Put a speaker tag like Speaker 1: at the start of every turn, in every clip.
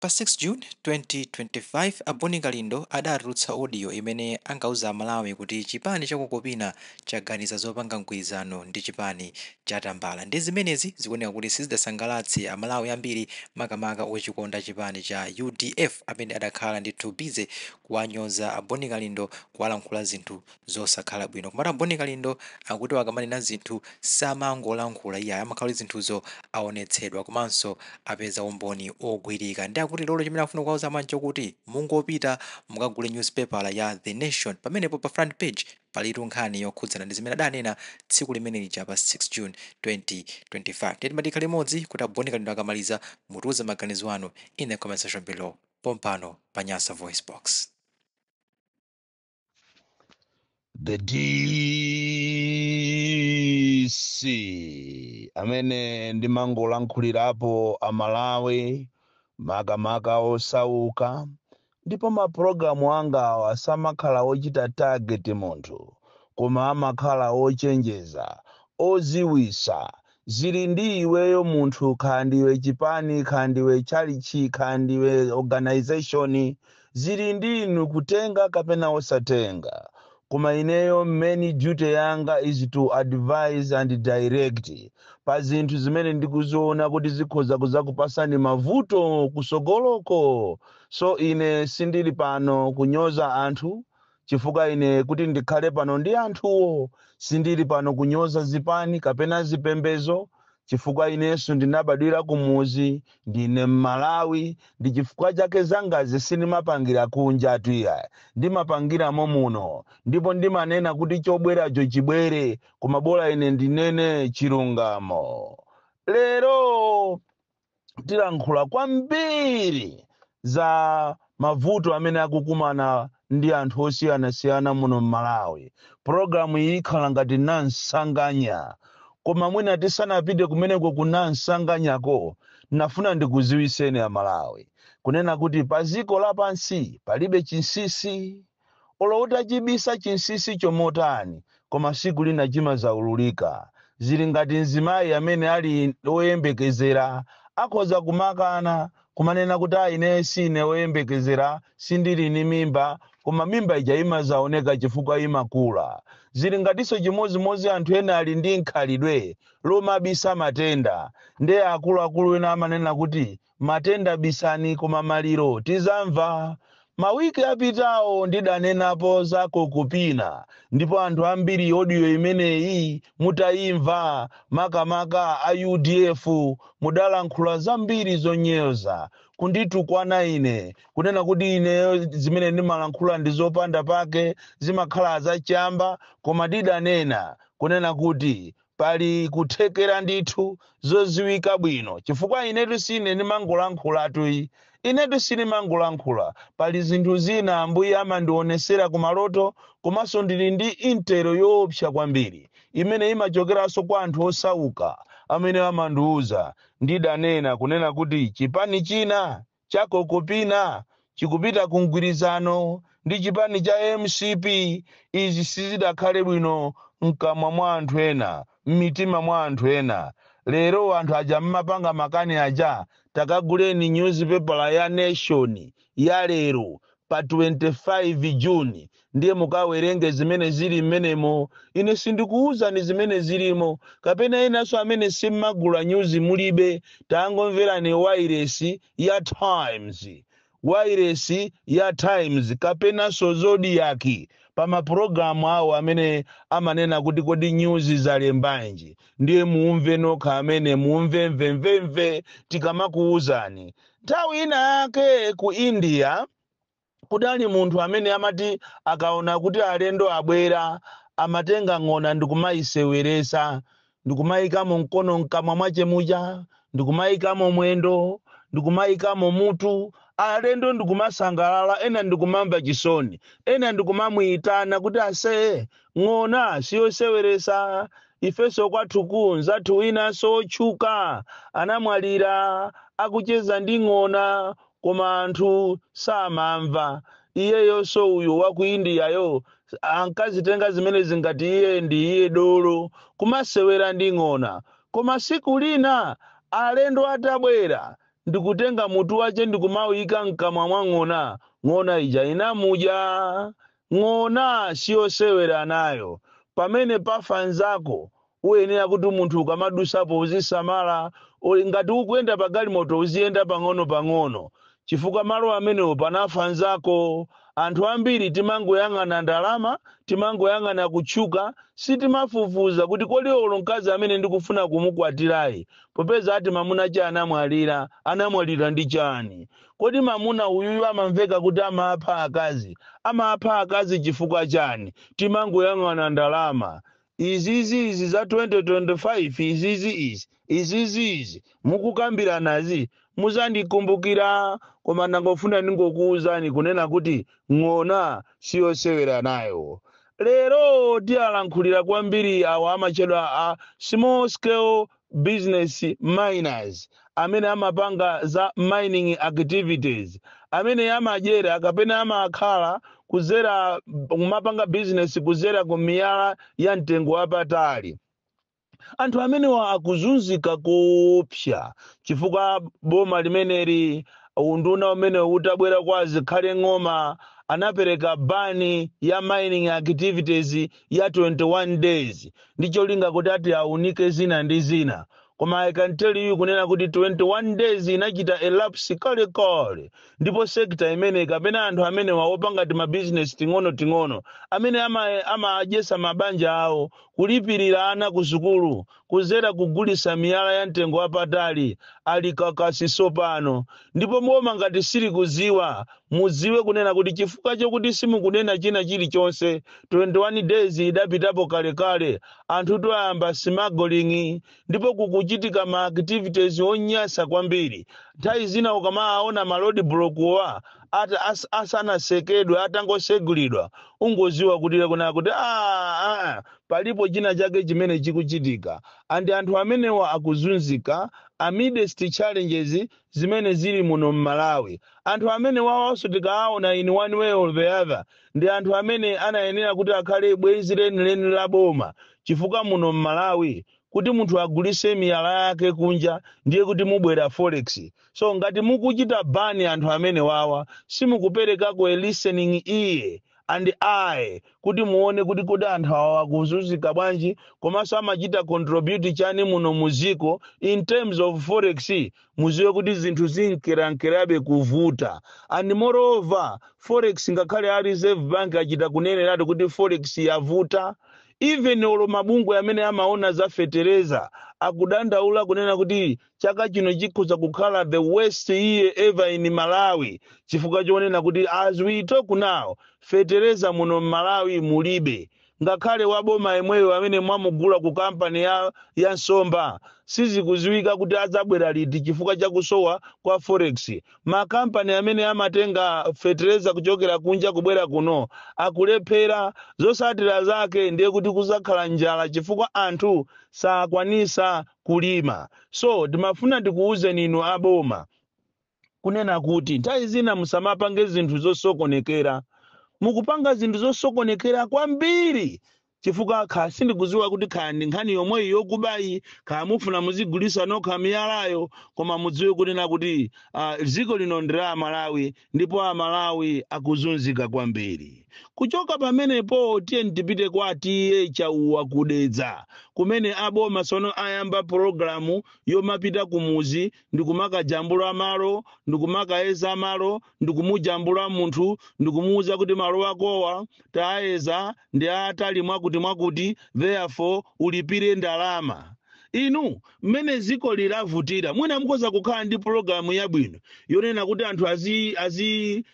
Speaker 1: Pa 6 June 2025, a Bon Kalindo adatulutsa audio imene ankauza Amalawi kuti chipani cha Kukopina chaganiza zopanga mgwirizano ndi chipani cha Tambala. Ndiye zimenezi zikuoneka kuti sizidasangalatse Amalawi ambiri, makamaka ochikonda chipani cha udf amene adakhala ndithu busy kuwanyoza a Bon Kalindo, kuwalankhula zinthu zosakhala bwino. Komatu a Bon Kalindo akuti akamanena zinthu samangolankhula iyayi, amakhala kuti zinthuzo aonetsedwa komanso apeza umboni ogwirika. Ndiye akuti lero chimene akufuna kuwauza Amalawi nchokuti mungopita mukagule newspaper ya The Nation, pamenepo pa front page palitu nkhani yokhudzana ndi zimene adanena tsiku limene lija pa 6 June 2025. Ndiye timati tikhale limodzi kuti a Bon Kalindo akamaliza, mutiuze maganizo anu in the comment section below pompano pa Nyasa Voice Box.
Speaker 2: The DC amene ndimangolankhulirapo Amalawi, makamaka osauka, ndipo mapulogalamu angawa samakhala ochita target munthu, koma amakhala ochenjeza, oziwisa. Zili ndi iweyo munthu, kaya ndiwe chipani, kaya ndiwe chalichi, kaya ndiwe organization, zili ndi inu kutenga kapena osatenga. Koma ineyo main duty yanga is to advise and direct pa zinthu zimene ndikuziona kuti zikhoza kuzakupasani mavuto kusogoloko. So ine sindili pano kunyoza anthu, chifukwa ine kuti ndikhale pano ndi anthuwo. Sindili pano kunyoza zipani kapena zipembezo, chifukwa inenso ndinabadwira kumuzi, ndine Mmalawi. Ndi chifukwa chake zangazi sindimapangira kunja tuya, ndimapangiramo muno, ndipo ndimanena kuti chobweracho chibwere, koma bola ine ndinene chilungamo. Lero tilankhula kwambiri za mavuto amene akukumana ndi anthu osiyanasiyana muno m'Malawi. Pologalamu iyi ikhala ngati nansanganya, koma mwina tisanapite kumeneko kunansanganyako, nafuna ndikuziwiseni Amalawi kunena kuti pa dziko lapansi palibe chinsisi. Olo utachibisa chinsisi chomotani, koma siku lina chimazaululika. Zili ngati mzimayi amene ali woyembekezera, akhoza kumakana, kumanena kuti, "Ayi, ine sine woyembekezera, sindili ni mimba," koma mimba ija imazaoneka chifukwa imakula. Zili ngatinso chimozimozi anthu ena ali ndi nkhalidwe lomabisa matenda. Ndiye akuluakulu ena amanena kuti matenda bisani, koma maliro tizamva. Mawiki apitawo ndidanenapo za Kokopina, ndipo anthu ambiri audio imeneyi mutayimva, makamaka a UDF, mudalankhula zambiri zonyoza, kunditukwana ine, kunena kuti ine zimene ndimalankhula ndi zopanda pake, zimakhala zachamba. Koma ndidanena kunena kuti pali kuthekera ndithu zoziwika bwino, chifukwa inetu sine ndimangolankhulatu, inetu sindimangolankhula. Pali zinthu zina Ambuye amandionesera kumaloto, komanso ndili ndi intel yoopsa kwambiri imene imachokeranso kwa anthu osauka amene amandiuza. Ndidanena kunena kuti chipani china cha Kokopina chikupita ku mgwirizano ndi chipani cha MCP. Izi sizidakhale bwino mkamwa mwa anthu ena, m'mitima mwa anthu ena. Lero anthu aja mmapanga makani aja, takaguleni newspaper ya Nation ya lero pa 25 June, ndiye mukawerenge zimene zili mmenemo. Ine sindikuwuzani zimene zilimo. Kapena inanso amene simmagula news mulibe, tangomverani wairesi ya Times, wairesi ya Times kapenanso Zodiak, pa mapulogalamu awo amene amanena kuti kodi news zalembanji, ndiye mumve nokha amene mumve mvemvemve tikamakuwuzani. Nthawi ina yake ku India kudali munthu amene amati akaona kuti alendo abwera, amatenga ng'ona ndikumayiseweresa, ndikumayikamo mkono mkamwa mwache muja, ndikumayikamo mwendo, ndikumayikamo mutu, alendo ndikumasangalala, ena ndikumamva chisoni, ena ndikumamuyitana kuti, "Ase, ng'ona siyoseweresa." Ifenso kwathuku nzathu winanso otchuka anamwalira akucheza ndi ng'ona, koma anthu samamva. Iyeyonso uyu wa ku Indiyayo ankazitenga zimene zingati iye ndi iye dolo kumasewera ndi ng'ona. Koma siku lina alendo atabwera, Ndikutenga mutu wace ndikumawuyika mkamwa mwa ng'ona. Ng'ona ija inamudya. Ng'ona siyosewera nayo. Pamene pafa nzako, uyenera kuti munthu ukamadusapo uzisamala. Ngati ukuyenda pa galimoto, uziyenda pang'ono pang'ono, chifukwa malo amenewo panafa nzako. Anthu ambiri timangoyang'ana ndalama, timangoyang'ana kutchuka, sitimafufuza kuti kodi olo mkazi amene ndikufuna kumukwatirayi, popeza ati mamuna che anamwalira, anamwalira ndi chani? Kodi mamuna uyuyu amamveka kuti amapha akazi, amapha akazi chifukwa chani? Timangoyang'ana ndalama. Izizi izi za 2025, izizi izi, izizi izi mukukambiranazi, muzandikumbukira. Koma ndangofuna ndingokuwuzani kunena kuti ng'ona siyosewera nayo. Lero tiyalankhulira kwambiri awa amachedwa a small scale business miners, amene amapanga za mining activities, amene amadyera kapena amakhala kuzera kumapanga business kuzera ku miyala ya mtengo wapatali. Anthu amenewa akuzunzika koopsa chifukwa boma limeneli, unduna umene utabwera kwa Zikhale Ng'oma, anapereka ban ya mining activities ya 21 days ndi cholinga kuti ati aunike zina ndi zina. Koma I can tell you kunena kuti 21 days inachita elapse kalekale, ndipo sector imene kapena anthu amene wawopanga ti mabizinesi ting'ono ting'ono, amene amadyesa mabanja awo, kulipirira ana ku sukulu kuzera kugulisa miyala ya mtengo wapatali, ali kakasiso pano. Ndipo boma ngati sili kuziwa, muziwe kunena kuti chifukwa chokuti simukunena china chilichonse, 21 days idapitapo kalekale. Anthu toyamba smuggling, ndipo kukuchitika ma activities onyasa kwambiri. Nthawi zina ukamaona ma road block wa ata asanasekedwe, atangosegulidwa, ungoziwa kuti kuna kuti palipo china chake chimene chikuchitika. And anthu amenewa akuzunzika amidst challenges zimene zili muno mMalawi. Anthu amene wawanso tikawaona in one way or the other, ndi anthu amene anayenera kuti akhale bwenzi lenileni la boma, chifukwa muno mMalawi kuti munthu agulise miyala yake kunja, ndiye kuti mubwera forex. So ngati mukuchita ban anthu amene wawa, simukuperekako a listening ear and eye kuti muone kuti kodi anthu awa akuzunzika bwanji, komanso amachita contribute chani muno muziko in terms of forex, muziwe kuti zinthu zinkerankerabe kuvuta. And moreover, forex, ngakhale a Reserve Bank achita kuneneratu kuti forex yavuta, even olo mabungwe amene amaona za fetereza akudandaula kunena kuti chaka chino chikhoza kukhala the worst year ever in Malawi, chifukwa chonena kuti as we talk now, fetereza muno mMalawi mulibe. Ngakhale waboma imweyo amene mwamugula ku kampani ya nsomba, sizikuziwika kuti adzabwera liti chifukwa chakusowa kwa forex. Makampani amene amatenga fetereza kuchokera kunja kubwera kuno akulephera. Zosatira zake ndiye kuti kuzakhala njala, chifukwa anthu sakwanisa kulima. So timafuna tikuwuzeni inu aboma kunena kuti nthawi zina musamapange zinthu zosokonekera. Mukupanga zinthu zosokonekera kwambiri, chifukwa kha sindikuziwa kuti kaya ndi nkhani yomweyi yokubayi, kaya mufuna muzigulisa nokha miyalayo. Koma mudziwe kunena kuti dziko lino ndi la Amalawi, ndipo Amalawi akuzunzika kwambiri. Kuchoka pamenepo, tiye tipite kwa T/A Chauwa kuDedza, kumene aboma sono ayamba pologalamu yomapita kumuzi ndikumakajambula malo, ndikumakayeza malo, ndikumujambula munthu, ndikumuwuza kuti malo akowa tayeza ndi atali mwakuti mwakuti, therefore ulipire ndalama. Inu, mmene ziko lilavutira, mwina mukhoza kukhala ndi pologalamu yabwino yonena kuti anthu azi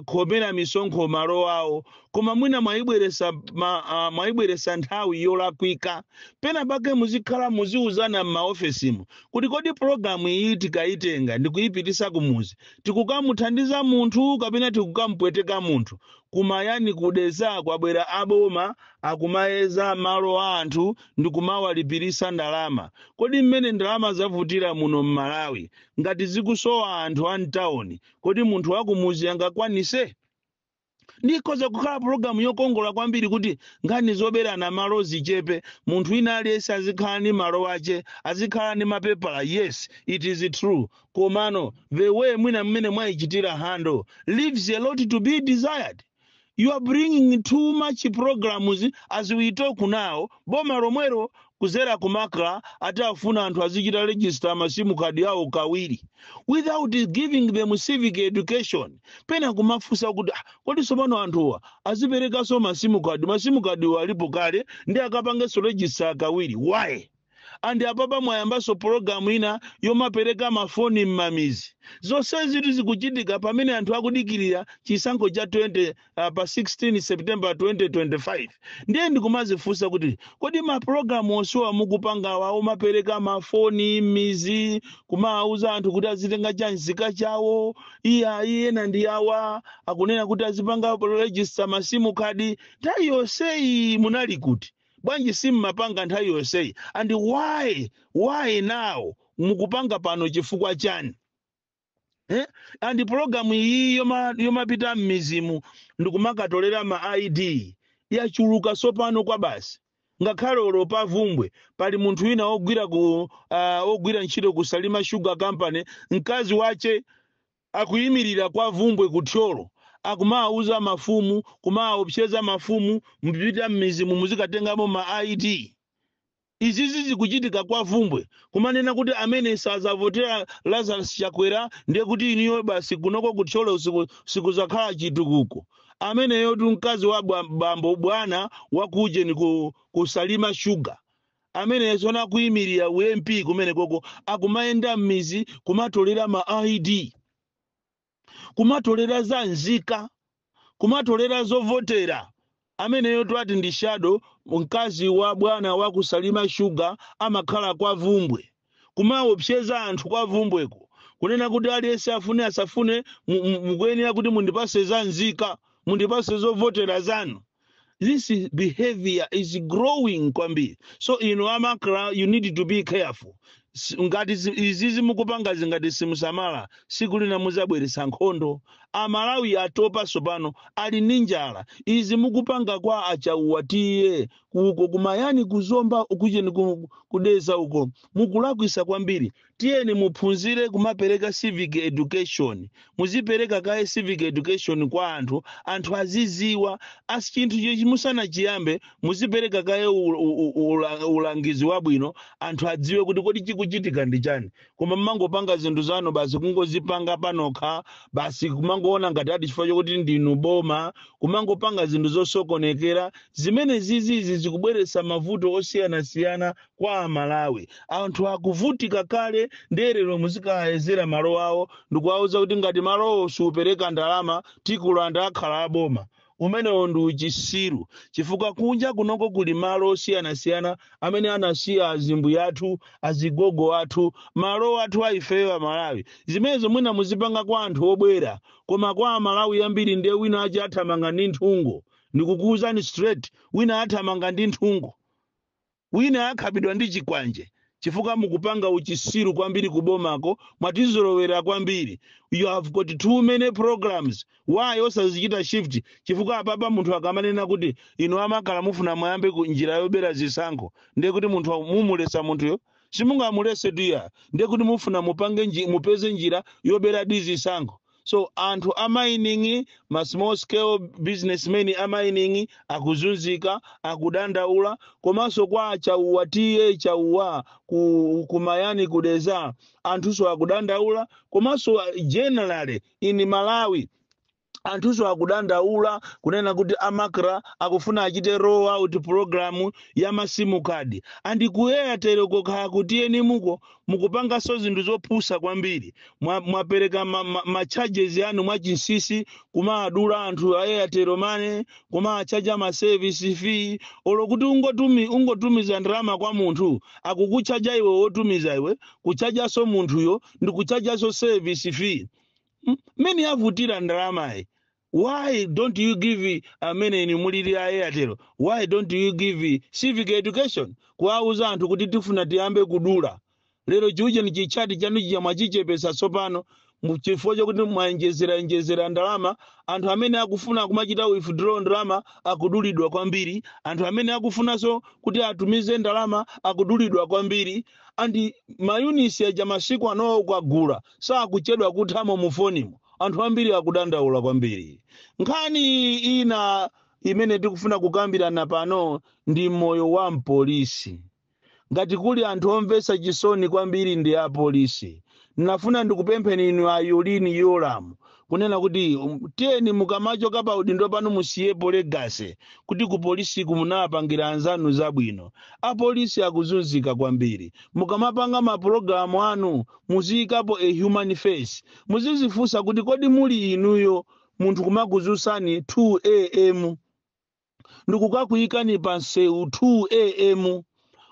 Speaker 2: khomera misonkho malo awo, koma mwina mwayibweresa nthawi yolakwika. Pena pake muzikhala muziuzana m'maofesimu kuti kodi pologalamu iyi tikayitenga ndikuyipitisa kumuzi, tikukamuthandiza munthu kapena tikukampweteka munthu? Kumayani kuDedza kwabwera aboma, akumayeza malo a anthu ndikumawalipirisa ndalama. Kodi mmene ndalama zavutira muno mMalawi, ngati zikusowa anthu a mtawuni, kodi munthu wakumuzi angakwanise? Ndikhoza kukhala pulogalamu yokongola kwambiri kuti nkhani zoberana malo zichepe, munthu wina aliyense azikhala ndi malo ache, azikhala ndi mapepala. Yes, it is true, komano the way mwina mmene mwayichitira handle leaves a lot to be desired. You are bringing too much programs. As we talk now, boma lomwero kuzera ku MACRA ati afuna anthu azichita register ma SIM card yawo kawiri without giving them civic education. Pena kumafunsa kuti, "Ah, kodi tsopano anthuwa aziperekanso ma SIM card? Ma SIM card alipo kale, ndi akapangenso register kawiri, why?" And apapa mwayambanso pologalamu ina yomapereka mafoni m'mamizi. Zonsezi zikuchitika pamene anthu akudikirira chisankho cha 20 pa 16 September 2025. Ndiye ndikumazifunsa kuti kodi mapulogalamu onsewa mukupangawa, omapereka mafoni m'mizi, kumawuza anthu kuti azitenga cha nzika chawo, iya iyena ndi awa akunena kuti azipanga register ma SIM card, nthawi yonseyi munali kuti? Bwanji simmapanga nthawi yonseyi? And why now mukupanga pano? Chifukwa chani, eh? And pologalamu iyi yomapita m'mizimu ndikumakatolera ma ID yachuluka sopano kwa basi. Ngakhale olo pavumbwe pali munthu wina wogwira ntchito ku Salima Sugar Company, mkazi wache akuyimirira kwa Vumbwe kuthyolo, akumawuza mafumu, kumaopseza mafumu, "Mpita m'mizimu muzikatengamo ma ID." Izizi zikuchitika kwa Vumbwe, kumanena kuti amene sazavotera Lazarus Chakwera ndiye kuti iniyo basi kunoko kuthyolo sikuzakhala chitukuko. Ameneyo tu mkazi wa bambo bwana wakujeni ku Salima Sugar, amene sona kuyimirira uMP kumene koko, akumayenda m'mizi kumatolera ma ID, kumatolera za nzika, kumatolera zovotera. Ameneyo twati ndi shadow, mkazi wa bwana wa kusalima Shuga, amakhala kwa Vumbwe, kumaopseza anthu kwa Vumbweko, kunena kuti aliyense afune asafune, mukuyenera kuti mundipase za nzika, mundipase zovotera zanu. This behavior is growing kwambiri. So inu a MACRA, you need to be careful. Ngati izizi mukupanga zingati simusamala, siku lina muzabweretsa nkhondo. Amalawi atopa sopano, ali ndi njala. Izi mukupanga kwa Achauwa tiye kuko kumayani, kuzomba kucheni, kudeza uko, mukulakwisa kwambiri. Tiyeni muphunzire kumapereka civic education. Muzipereka kaye civic education kwa anthu, anthu aziziwa asi chinthu chichi musanachiyambe. Muzipereka kaye ulangizi wabwino, anthu adziwe kuti kodi chikuchitika ndi chani. Koma mmangopanga zinthu zanu basi, kungozipanga panokha basi, kumangoona ngati ati chifukwa chokuti ndinu boma, kumangopanga zinthu zosokonekera. Zimene zizizi zikubweretsa mavuto osiyanasiyana kwa Amalawi. Anthu akuvutika kale, nderero muzikayezera malo awo ndikuwauza kuti ngati malowo siupereka ndalama, tikulanda, akhala aboma. Umenewo ndi uchisiru, chifukwa kunja kunoko kuli malo osiyanasiyana amene anasiya azimbuya athu, azigogo athu, malo athu aifeyo Amalawi. Zimenezo mwina muzipanga kwa anthu obwera, koma kwa Amalawi ambiri, ndiye wina achi athamanga ndi nthungo. Ndikukuwuzani straight, wina athamanga ndi nthungo, wina akhapidwa ndi chikwanje, chifukwa mukupanga uchisiru kwambiri kubomako. Mwatizolowera kwambiri. You have got too many programs. Why osazichita shift? Chifukwa apapa munthu akamanena kuti inu a MACRA mufuna muyambe ku njira yobera zisankho, ndiye kuti munthu mumulesa munthuyo? Simungamulese tuya. Ndiye kuti mufuna mupange mupeze njira yobera di zisankho. So anthu a mining, ma small scale businessmen a mining akuzunzika, akudandaula. Komanso kwa Chauwa, tiye Chauwa, kumayani, kudeza, anthuso akudandaula. Komanso generally in Malawi anthuso akudandaula, kunena kuti a MACRA akufuna achite roll out program ya ma SIM card, and ku Airtel kokhala kutiyeni muko mukupanganso zinthu zopusa kwambiri. Mwapereka ma charges anu mwachinsinsi, kumaadula anthu a Airtel Money, kumachaja ma service fee. Olo kuti ungotumiza ndalama kwa munthu, akukuchaja iwe wotumiza iwe, kuchajaso munthuyo ndi kuchajaso service fee. Mmene yavutira ndalamayi, why don't you give amene inu mulili a Airtel, why don't you give civic education, kuwauza anthu kuti tifuna tiyambe kudula lero? Chiuje ni chichati chanu chija mwachichepesa tsopano. Chifukwa chokuti mwaenjezeranjezera ndalama, anthu amene akufuna kumachita withdraw ndalama akudulidwa kwambiri, anthu amene akufunanso kuti atumize ndalama akudulidwa kwambiri, and ma units aja masiku anowa ukagula sakuchedwa kuthamo mu fonimo. Anthu ambiri akudandaula kwambiri. Nkhani ina imene tikufuna kukambirana pano ndi moyo wa mpolisi. Ngati kuli anthu omvetsa chisoni kwambiri ndi apolisi. Ndinafuna ndikupempheni inu a Merlyne Yolamu kunena kuti tiyeni mukamachoka pa udindo pano musiyepo legacy kuti ku polisiku munapangira anzanu zabwino. Apolisi akuzunzika kwambiri. Mukamapanga mapulogalamu anu muziyikapo a human face, muzizifunsa kuti kodi muli inuyo munthu kumakuzusani 2 a.m. ndikukakuyikani pa msewu 2 a.m.,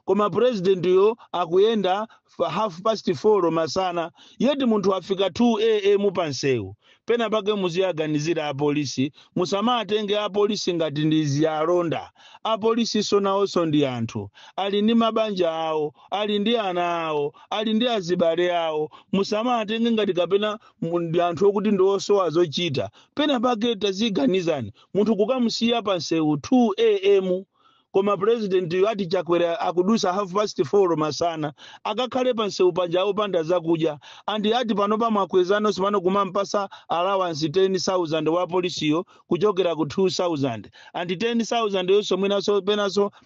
Speaker 2: koma president yo akuyenda 4:30 masana, yeti munthu afika 2 a.m. pa msewu? Pena pake muziyaganizira apolisi. Musamatenge apolisi ngati ndi ziyalonda. Apolisi nawonso ndi anthu, ali ndi mabanja awo, ali ndi ana awo, ali ndi azibale awo. Musamatenge ngati kapena ndi anthu okuti ndi osowa zochita. Pena pake taziganizani, munthu kukamusiya pa msewu 2 a.m., koma president yu ati Chakwera akudusa 4:30 masana, akakhale pa msewu panja opanda zakudya. And ati pano pamwakwezanonso pano kumampasa allowance 10,000 wa polisiyo kuchokera ku 2000, and 10,000 yonso mwinaso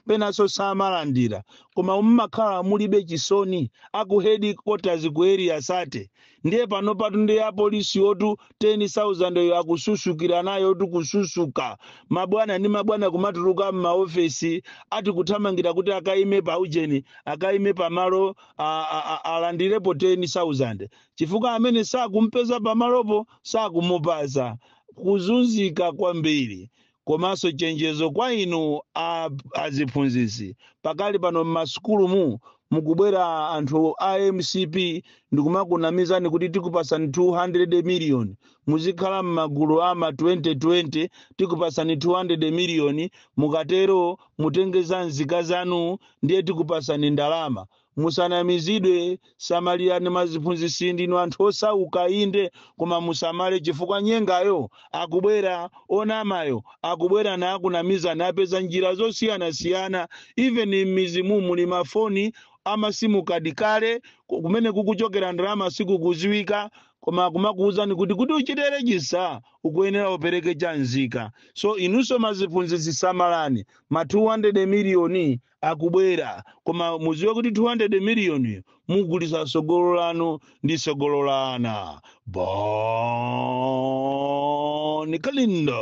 Speaker 2: penaso samalandira. Koma mmakhala mulibe chisoni aku headquarters ku Area 30? Ndiye pano patu ndi apolisi otu 10,000 yo akususukira nayo tu, kususuka mabwana ndi mabwana kumatuluka m'maofesi ati kuthamangira kuti akaime pa ujeni, akaime pamalo alandirepo 10,000, chifukwa amene sakumpeza pamalopo sakumupasa. Kuzunzika kwambiri. Komanso chenjezo kwa inu aziphunzitsi: pakali pano m'masukulumu mukubwera anthu a MCP ndikumakunamizani kuti tikupasani 200 million, muzikhala m'magulu ama 2020, tikupasani 200 million, mukatero mutengeza nzika zanu, ndiye tikupasani ndalama. Musanamizidwe, samalirani. Maziphunzitsi, ndinu anthu osauka inde, koma musamale chifukwa nyengayo akubwera, onamayo akubwera naakunamiza, napeza njira zosiyanasiyana. Even m'mizimu muli mafoni ama SIM card kale, kumene kukuchokera ndalama sikukuziwika, koma kumakuwuzani kuti uchite register ukuyenera upereke cha nzika. So inunso maziphunzitsi samalani, ma 200 miliyoni akubwera, koma muziwe kuti 200 miliyoni mugulisa sogolo lanu ndi sogolo la ana. Bon Kalindo,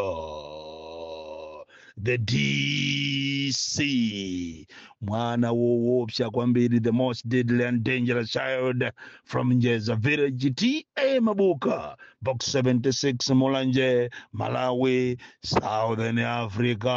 Speaker 2: the DC, mwana woopsa kwambiri, the most deadly and dangerous child from Njeza Village, T/A Mabuka, Box 76, Mulanje, Malawi, Southern Africa.